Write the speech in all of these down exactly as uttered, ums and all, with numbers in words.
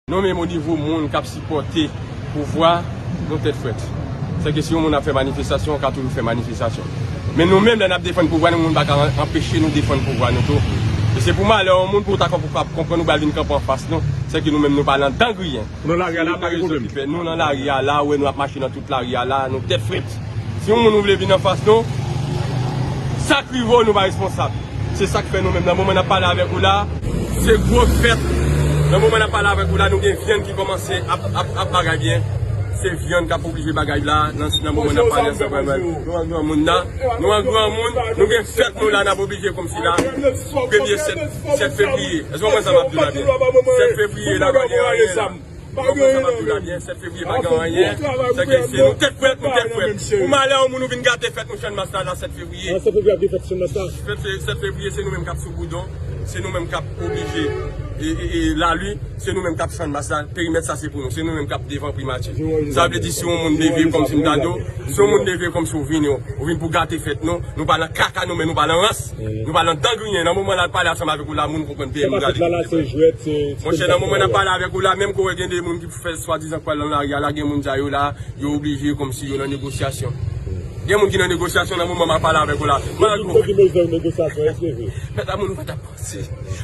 Nou menm o nivo moun k ap sipòte pouvwa, nou tèt frèt. Sèke si yon moun ap fè manifestasyon, ou ka toujou fè manifestasyon. Men nou menm, lè n ap defann pouvwa, nou moun pa ka an-, anpeche nou defann pouvwa nou tou. E se pou malè yon moun, pou w ta konp-, konprann ou pral vin kanpe anfas nou, sèke nou menm nou pa nan dan griyen. Nou nan lari a la, pa gen pwoblèm. Nou nan lari a la, ou wè nou ap mache nan tout lari a la, nou tèt frèt. Si yon moun ou vle vin anfas nou, sa k rive w, nou pa responsab. Se sa k fè nou menm, nan moman n ap pale avèk ou la, se gwo fèt. Nan moman n ap pale avèk ou la, nou gen vyann ki kòmanse ap, ap, ap bagay byen. Se vyann k ap oblije bagay la, nan, nan moman n ap pale ansanm avèk nou an granmoun la. Nou an granmoun, nou gen fèt nou la, n ap oblije kòmsi la. Premye sèt, sèt fevriye. Èske w konprann sa m ap di w la byen? Sèt fevriye la, pa gen anyen la. Ou konprann sa m ap di w la byen? Sèt fevriye pa gen anyen. Sèke se nou tèt frèt, nou tèt frèt. Pou malè yon moun ou vin gate fèt nou Channmas la, la sèt fevriye. Sèt fevriye ap gen fèt Channmas la. Sèt fe-, sèt fevriye, se nou menm k ap sou boudon. Se nou menm k ap oblije e, e, e, lali. Se nou menm k ap Channmas la. Perimèt sa se pou nou. Se nou menm k ap devan primati. Sa vle di si yon moun leve kòmsi m ta di w, si yon moun leve kòmsi w vini, w vin pou gate fèt nou. Nou pa nan kaka nou, men nou pa nan rans. Nou pa nan dan griyen. Nan moman n ap pale ansanm avèk ou la, moun konprann peyi m prale. Monchè, nan moman n ap pale avèk ou la, menm ke w wè gen de moun ki fè swadizan k pral nan lari a la, gen moun sa yo la, yo oblije kòmsi yo nan negosyasyon. Gen moun ki nan negosyasyon nan moman m ap pale avèk ou la. Mèt a moun ou pa t ap panse.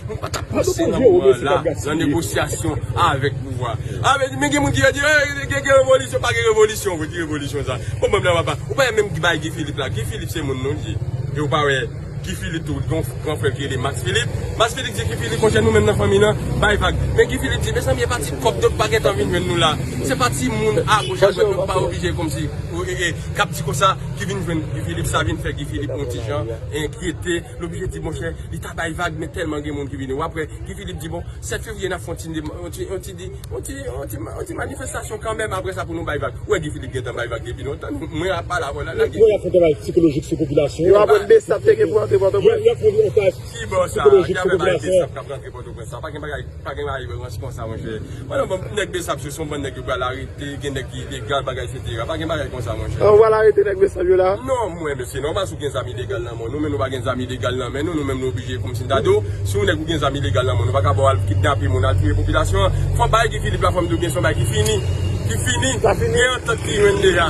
Moun pa t ap panse nan moman la, nan negosyasyon avèk pouvwa. Avèk, men gen moun ki di, "Eh, gen, gen revolisyon, pa gen revolisyon vre, ki revolisyon sa?" Bon, bon, bla, bla, bla. Ou pa menm ki bay Guy Philippe la. Guy Philippe se moun nou li ye. E ou pa wè Guy Philippe tou, gon gran frè l ki rele Max Philippe. Max Philippe di Guy Philippe, monchè, nou menm nan fanmi nan, bay vag. Men Guy Philippe di, "Mezanmi, e pa ti kòb dòk pa gentan vin jwenn nou la. Se pa ti moun agoch adwat nou pa oblije kòmsi, e, e, k ap di konsa, ki vin jwenn Guy Philippe, sa vin fè Guy Philippe yon ti jan enkyete." L oblije di, monchè, li ta bay vag, men tèlman gen moun ki vini. W ap wè, Guy Philippe di, "Bon, sèt fevriye, n ap fè yon ti, yon ti, yon ti, yon ti, yon ti, yon ti manifestasyon kanmenm, apre sa pou nou bay vag." Ou wè Guy Philippe gentan bay vag depi lontan. Nou, mwen ap pale avè w la, la, Guy Philippe. Yo ap fè yon travay sikolojik sou popilasyon an. Yo ap wè Bessap te gen pou antre Pòtoprens. Yo ap fè yon travay sikolojik sou popilasyon an. Ki bò sa? Ki afè bagay Bessap k ap rantre Pòtoprens sa? Pa gen bagay, pa gen bagay rans konsa, monchè. Bon, bon, nèg Bessap se yon bann nèg yo pral arete, gen nèg ki ilegal, bagay, etsetera. Pa gen bagay konsa, monchè. An, ou pral arete nèg Bessap yo la? Non, mwen, men se nòmal si w gen zam ilegal nan men w. Nou menm nou pa gen zam ilegal nan men nou, nou menm nou oblije kòmsi n ta di w, si yon nèg ou gen zam ilegal nan men w, nou pa ka ba w al kidnape moun, al touye popilasyon an. Fò bay Guy Philippe la, fò m di w byen, se yon bay ki fini. Ki fini. Sa fini. Gen antant ki jwenn deja.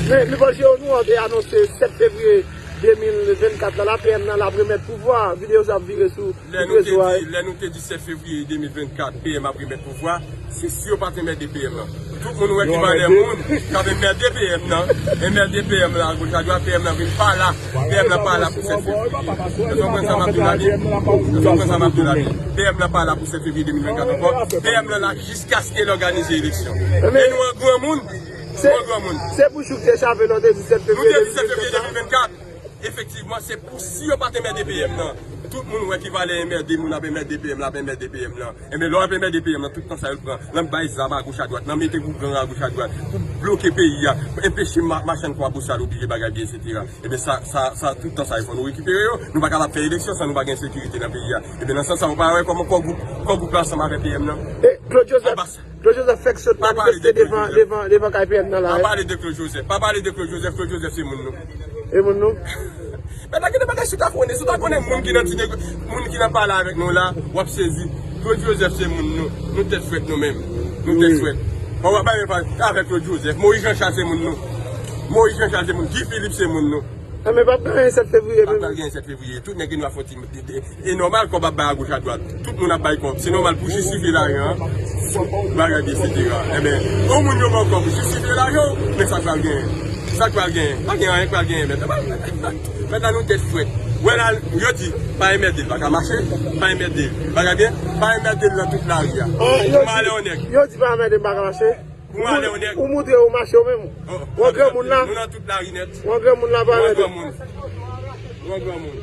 Men, Livan Jewonn te anonse sèt fevriye de mil vennkat la, la P M nan l ap remèt pouvwa. Videyo sa ap vire sou Lè nou te di, lè nou te di sèt fevriye de mil vennkat, P M ap remèt pouvwa, se si yo pa t enmède P M nan. Tout moun wè ki valè moun k ap enmède P M nan, enmède P M nan agoch adwat, P M nan vin pa la, P M nan pa la pou sèt fevriye. Èske w konprann sa m ap di w la byen? Èske w konprann sa m ap di w la byen? P M nan pa la pou sèt fevriye de mil vennkat ankò. P M nan la jiskaske l òganize eleksyon. E nou an granmoun, nou an granmoun. Se pou jou k te chave lè w te di sèt fevriye de mil vennkat. Efektivman, se pou si yo pa t enmède P M nan. Tout moun wè ki valè enmède, moun ap enmède P M, l ap enmède P M nan. Enben, lè w ap enmède P M nan, tout tan sa yo pran, nan bay zam agoch adwat, nan mete gougan agoch adwat, pou bloke peyi a, pou enpeche ma-, machann kwa bousal oblije bagay byen, etsetera. Enben, sa, sa, sa, tout tan sa yo fò nou rekipere yo. Nou pa kapab fè eleksyon san nou pa gen sekirite nan peyi a. Enben, nan sans sa, ou pa wè kòman Kò Gwoup, Kò Gwoup la ansanm avèk P M nan? E Claude Joseph, Claude Joseph fèk sot manifeste devan, devan, devan kay P M nan la. Pa pale de Claude Joseph. Pa pale de Claude Joseph. Claude Joseph se moun nou. E moun nou? Mèt la gen de bagay sou ta konnen. Sou ta konnen moun ki nan ti nego-, moun ki nan pale avèk nou la, w ap sezi. Claude Joseph se moun nou. Nou tèt frèt nou menm. Nou tèt frèt. Bon, w ap bay men avèk Claude Joseph. Moïse Jean Charles se moun nou. Moïse Jean Charles se moun. Guy Philippe se moun nou. Enben, p ap gen anyen sèt fevriye menm. P ap gen anyen sèt fevriye. Tout nèg ki nou afwonte. E nòmal, kòb ap bay agoch adwat. Tout moun ap bay kòb. Se nòmal pou jistifye lajan an. Bagay, etsetera. Enben, yon moun yo ba w kòb, jistifye lajan w. Men sa k pral genyen? Sa k pral genyen? Pa gen anyen k pral genyen, mèt. Mèt la, nou tèt frèt. Wè la, yo di, pa enmède l pa ka mache, pa enmède l. Bagay byen, pa enmède l nan tout lari a. Pou malè yon nèg. Yo di pa enmède m pa ka mache. Ou malè, ou nèg. Ou moutre ou mache ou menm. Ou an granmoun la. Nou nan tout lari nèt. Ou an granmoun la, pa enmède. Ou an granmoun. Ou an granmoun.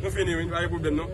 Nou fini, wi, pa gen pwoblèm, non.